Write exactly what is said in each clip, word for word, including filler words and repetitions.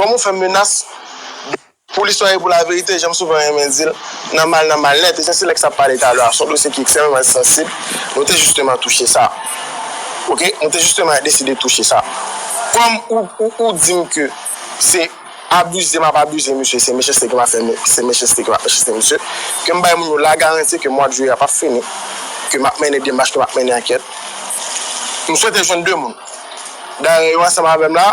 Kòm ou fè menas, pou listwa e pou laverite, jan m souvan renmen di l, nan mal, nan mal nèt. E se lè k sa pale talè a, se yon dosye ki ekstrèmeman sansib. Nou te jisteman touche sa. Oke? Nou te jisteman deside touche sa. Kòm ou, ou, ou di m ke se abize m ap abize misye, se mechanste ke m ap fè, se mechanste ke m ap mechanste misye, ke m bay moun yo la garanti ke mwa de jiyè a p ap fini, ke m ap mennen demach, ke m ap mennen ankèt. M swete jwenn de moun. Dayè, yo ansanm avè m la,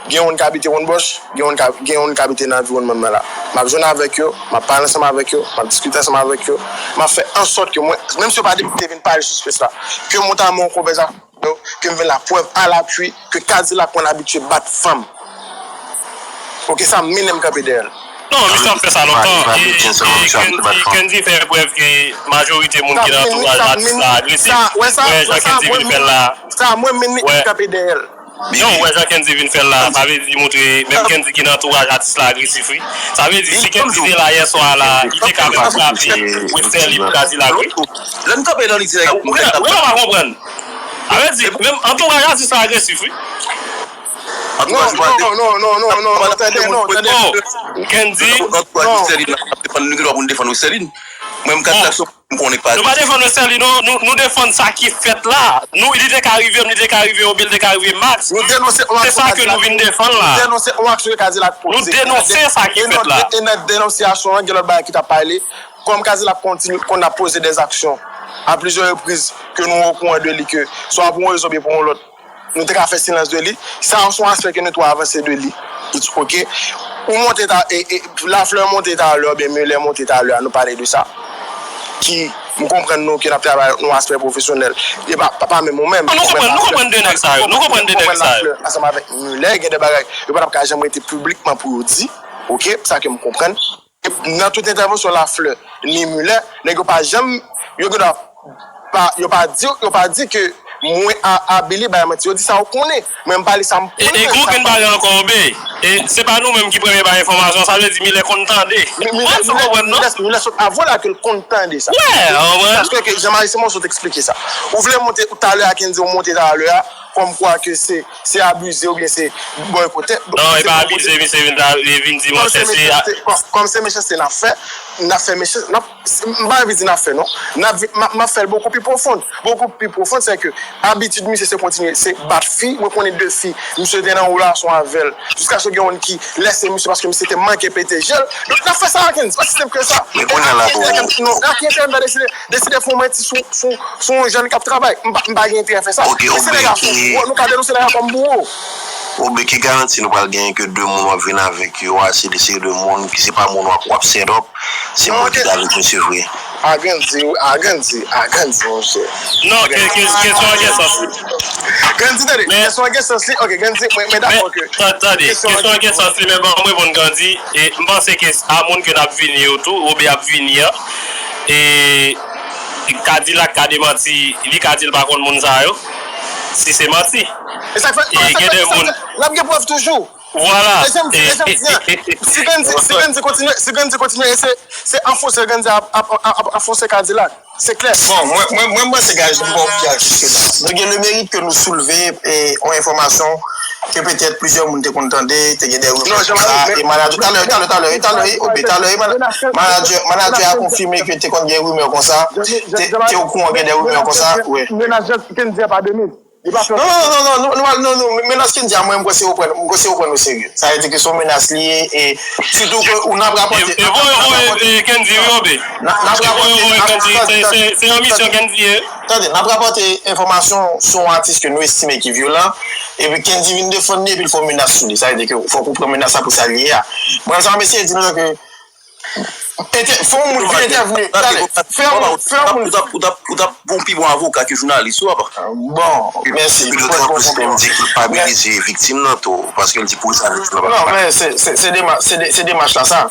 gen youn k abite Wonn Bòch, gen youn k, gen youn k abite nan anviwònman m nan la. M ap jwenn avèk yo, m ap pale ansanm avèk yo, m ap diskite ansanm avèk yo. M ap fè an sòt ke mwen, menm si yo pa te vin pale sou Space la, ke m entamen yon konvèsasyon, ke m vin laprèv alapui ke Kadilak konn abitye bat fanm. Ok, sa m mennen m kanpe dèyè l. Non, misye ap fè sa lontan. E, e Kendy, Kendy fè prèv ke majorite moun ki nan antouraj atis la agresif. Wè jan Kendy vin fè l la. Sa mwen menm li kanpe dèyè l. Non, wè jan Kendy vin fè l la, sa vle di montre, menm Kendy ki nan antouraj atis la agresif wi. Sa vle di si Kendy te la yè swa la, li te ka menm frape Westerlie pou Kadilak wi. Lè m kanpe nan li dirèk. Ou pa konprann. Sa vle di menm antouraj atis la agresif wi. Non, non, non, non, non, non, non, tande, non, tande. Oh, Kendy. Antouraj Westerlie la ap defann nou, gen dwa pou nou defann Westerlie. Mwen m Kadilak se M konnen pa. Nou pa defann Westerlie non, nou, nou defann sa ki fèt la. Nou, li te ka rive m, li te ka rive Obey, li te ka rive Max. Nou denonse yon aksyon Kadilak. Se sa ke nou vin defann la. Nou denonse yon aksyon ke Kadilak poze. Nou denonse sa ki fèt la. E nan denonsyasyon an, gen lòt bagay ki t ap pale. Kòm Kadilak kontinye, konn ap poze dèzaksyon a plizyè repriz ke nou okouran de li ke swa pou yon rezon oubyen pou yon lòt. Nou te ka fè silans de li. Sa se yon aspè ke nou tou avanse de li. It's ok. Ou monte ta, e, e, Lafleur monte talè, oubyen Muller monte talè, nou pale de sa. Ki, m konprann nou ke n ap travay nan yon aspè pwofesyonèl. E pa, pa, pa menm ou menm. Nou konprann, nou konprann de nèg sa yo. Nou konprann de nèg sa yo. Ansanm avèk Muller, gen de bagay, yo pa t ap ka janm rete piblikman pou yo di. Ok, sa ke m konprann. Nan tout entèvansyon Lafleur ni Muller, nèg yo pa janm, yo gen dwa pa, yo pa di, yo pa di ke mwen a, Abili bay manti. Yo di sa yo konnen. Mwen m pale sa m konnen. E gen yon grenn bagay ankò, Obey. E se pa nou menm ki premye bay enfòmasyon, sa vle di Muller konn tande. Ou konprann, ou konprann non? Muller sot avè w la ke l konn tande sa. Wè, ou konprann? Paske ke Jean-Marie Simon sot eksplike sa. Ou vle monte talè a, Kendy, ou monte talè a, kòmkwa ke se se abize oubyen se bòykote. Non, e pa abize, misye vin, vin di mechanste. Kòm se mechanste n ap fè, n ap fè mechanste, n ap, m pa anvi di n ap fè non. N ap, m ap, m ap fè l bokou pi pwofon. Bokou pi pwofon, se ke abitid misye se kontinye, se bat fi. Mwen konnen de fi, misye te nan relasyon avè l. Jiskaske gen youn ki lèse misye paske misye te manke pete je l. Donk n ap fè sa, Kendy. Osi senp ke sa. Men kounye a la pou. Non, la ki entènè deside, deside fè yon manti sou, sou, sou yon jèn k ap travay. M pa, m pa gen enterè fè sa. Ok, men se nèg la, nou ka denonse nèg la kòm bouro. Oubyen ki garanti nou pral genyen ke de moun w ap vin avèk yo a, se de, se de moun ki se pa moun w ap, w ap set up, se moun ki te avèk misye vre. A Kendy, a Kendy, a Kendy, monchè. Non, ke, ke, kesyon an gen sans li. Kendy, tande, kesyon an gen sans li. Ok, Kendy, mwen, mwen dakò ke. Tande, kesyon an gen sans li, men ban m reponn Kendy. E m panse ke a moun ke n ap vini yo tou, oubyen ap vini an, e Kadilak ka demanti, li ka di l pa konn moun sa yo, si se manti. E sa k fè, e sa k fè, sa k fè, n ap gen prèv toujou. Vwala. E jan m di, e jan m di an, si Kendy, si Kendy kontinye, si Kendy kontinye, e se, se anfonse Kendy ap, ap, ap, ap anfonse Kadilak. Se klè. Bon, mwen, mwen, mwen, m panse, guys, nou pa oblije al jiske la. Nou gen le merit ke nou soulve, e, yon enfòmasyon ke petèt plizyè moun te konn tande, te gen de rimè konsa. E manadjè, talè, talè, talè, talè, e, oubyen talè, e mana-, manadjè, manadjè a konfime ke te konn gen rimè konsa, te, te okouran gen de rimè konsa, wi. Menaj Kendy a pa de moun. Non, non, non, non, non, non, non, non, menas Kendy a, mwen, m kwè se yo pran, m kwè se yo pran nou serye. Sa vle di ke se yon menas li ye, e sitou ke ou n ap rapòte. E voye, voye, e Kendy wi, obe. N ap rapòte, voye, voye, Kendy, se, se, se yon misyon Kendy ye. Tande, n ap rapòte enfòmasyon sou yon atis ke nou estime ki vyolan, epi Kendy vin defann li, epi l fè yon menas sou li. Sa vle di ke fòk ou pran menas la pou sa l ye a. Mwen, sa m eseye di nou ke Ete-, fè yon moun vin entèvni. Talè, fè yon moun, fè yon moun. Ou t ap, ou t ap, ou t ap, ou t ap bon pi bon avoka ke jounalis ou apa. Bon, mèsi. Epi dotan plis ke m di kilpabilize viktim nan tou, paske l di polis la viktim nan pa. Non, men se, se, se dema-, se de-, se demach la sa.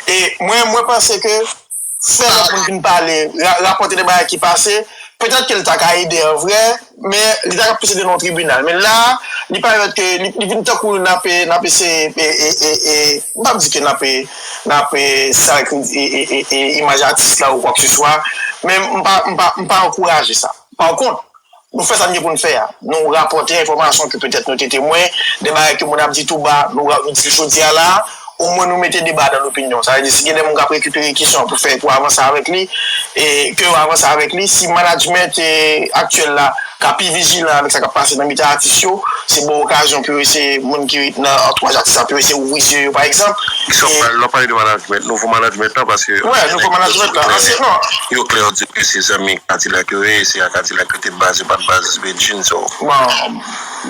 E mwen, mwen panse ke fè lòt moun vin pale, ra-, rapòte de bagay ki pase, petèt ke l ta ka ede an vrè, men li ta ka plis ede nan yon tribinal. Men la, li parèt ke li, li vin tankou n ap, n ap eseye, e, e, e, e, m p ap di ke n ap, n ap, e, sa, e, e, e, e, imaj atis la ou kwakseswa, men m pa, m pa, m pa ankouraje sa. Pa kont, nou fè sa n gen pou n fè a. Nou rapòte enfòmasyon ke petèt nou te temwen, de bagay ke moun ap di tou ba, nou ra-, nou di l jodi a la, omwen nou mete deba dan lopinyon. Sa vle di, si gen de moun k ap rekipere kesyon an pou fè, pou avanse avèk li, e ke yo avanse avèk li, si management, e, aktyèl la ka pi vijilan avèk sa k ap pase nan mitan atis yo, se bon okazyon pou yo eseye, moun ki nan antouraj atis la, pou yo eseye ouvri zye yo, pa egzanp. Kisa w pral, lè w pale de management, nouvo management lan, paske wè, nouvo management lan, ansyen, non. Yo klè, yo di ke se zanmi Kadilak yo ye, se a Kadilak yo te baze, yo pa t baze Bedjine, so. Bon,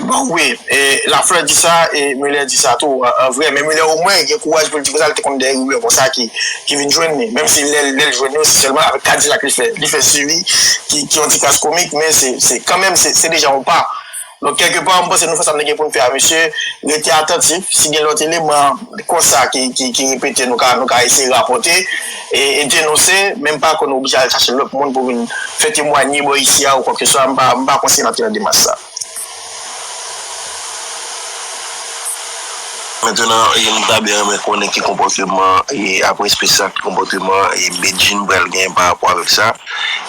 bon, wi, e Lafleur di sa, e Muller di sa tou, an, an vrè, men Muller omwen gen kouraj pou l di konsa, l te konn de rimè konsa ki, ki vin jwenn li, menm si lè, lè l jwenn yo, se sèlman avèk Kadilak li fè, li fè swivi, ki, ki yon ti kras komik, men se, se kanmenm, se, se deja yon pa. Donk, kèlkepa, m panse nou fè sa nou gen pou n fè a, mesye, rete atantif. Si gen lòt eleman konsa ki, ki, ki repete, nou ka, nou ka eseye rapòte e, e denonse, men m pa kwè nou oblije al chache lòt moun pou vin fè temwanye bò isi a ou kwakeswa. M pa, m pa konseye n antre nan demach sa. Mentnan, e, m ta byen renmen konnen ki konpòteman, e, apre espesyal, ki konpòteman, e, Bedjine pral gen pa rapò avèk sa.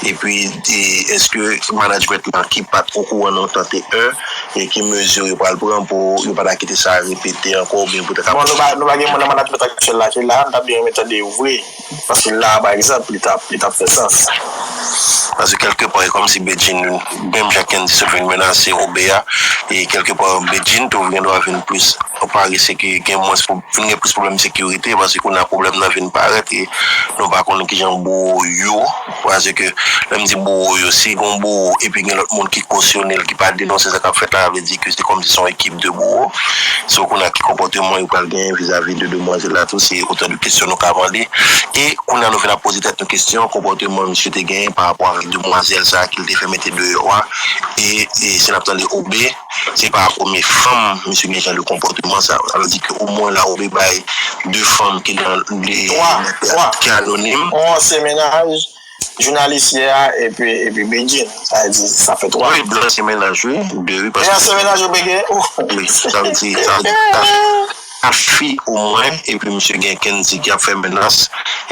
Epi, e, èske management lan ki pa t okouran nan tan te en, e ki mezi yo pral pran pou yo pa ta kite sa repete ankò, oubyen pou ta ka... Bon, nou pa, nou pa gen moun nan management aktyèl la ki la, m ta byen renmen tande yo vre. Paske la, pa egzanp, li t ap, li t ap fè sans. Paske kèlkepa, e kòmsi Bedjine, menm jan Kendy sot vin menase Obe a, e kèlkepa, Bedjine tou gen dwa vin plis parese ke gen mwens pou vin gen plis pwoblèm sekirite, paske kounye a pwoblèm nan vin parèt e nou pa konnen kijan bowo yo, paske lè m di bowo yo, si gen bowo epi gen lòt moun ki kosyone l, ki pa denonse sa k ap fèt la, sa vle di ke se kòmsi se yon ekip de bowo. So, kounye a ki konpòteman yo pral genyen vizavi de demwazèl la tou, se otan de kesyon nou ka mande. E kounye a nou vin ap poze tèt nou kesyon, konpòteman misye te genyen pa rapò avèk demwazèl sa a ke l te fè mete deyò a, e, e si n ap tande Obe, se pa premye fanm misye gen jan de konpòteman sa. Sa vle di ke omwen la ou bay de fanm ki nan, de, ki anonim. Yon ansyen mennaj, jounalis yè a, epi, epi Bedjine. Sa vle di, sa fè twa. Wi, de ansyen mennaj, wi. De, wi, paske... De ansyen mennaj ou bege? Wi, sa vle di, sa vle di, sa, sa fi omwen, epi misye gen Kendy ki ap fè menas,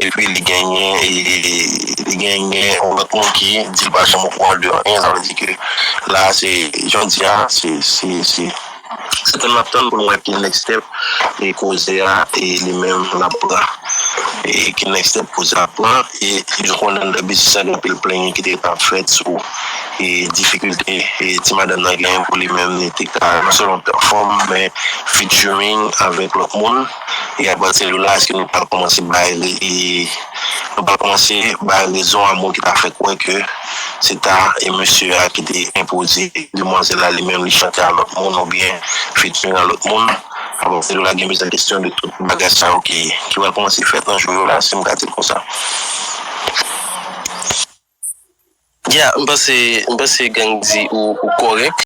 epi li genyen, e, li genyen yon lòt moun ki di l pa janm okouran de anyen, sa vle di ke la, se, jan w di a, se, se, se, se tann n ap tann pou n wè ki next step e koze a, e li menm l ap pran. E ki next step koze a pran, e nou konnen nan biznis la, gen anpil plenyen ki te ka fèt sou, e difikilte, e ti madanm nan genyen pou li menm, li te ka non sèlman pèfòm, men featuring avèk lòt moun. E apati de la, èske nou pral kòmanse bay, e nou pral kòmanse bay rezon a moun ki ta fè kwè ke se ta, e mesye a ki te enpoze demwazèl la, li menm li chante a lòt moun oubyen featuring a lòt moun. Apati de la, gen plizyè kesyon de tout bagay sa yo ki, ki pral kòmanse fèt nan jou yo la, si m ka di l konsa. Ya, m panse, m panse Gang di ou, ou kòrèk.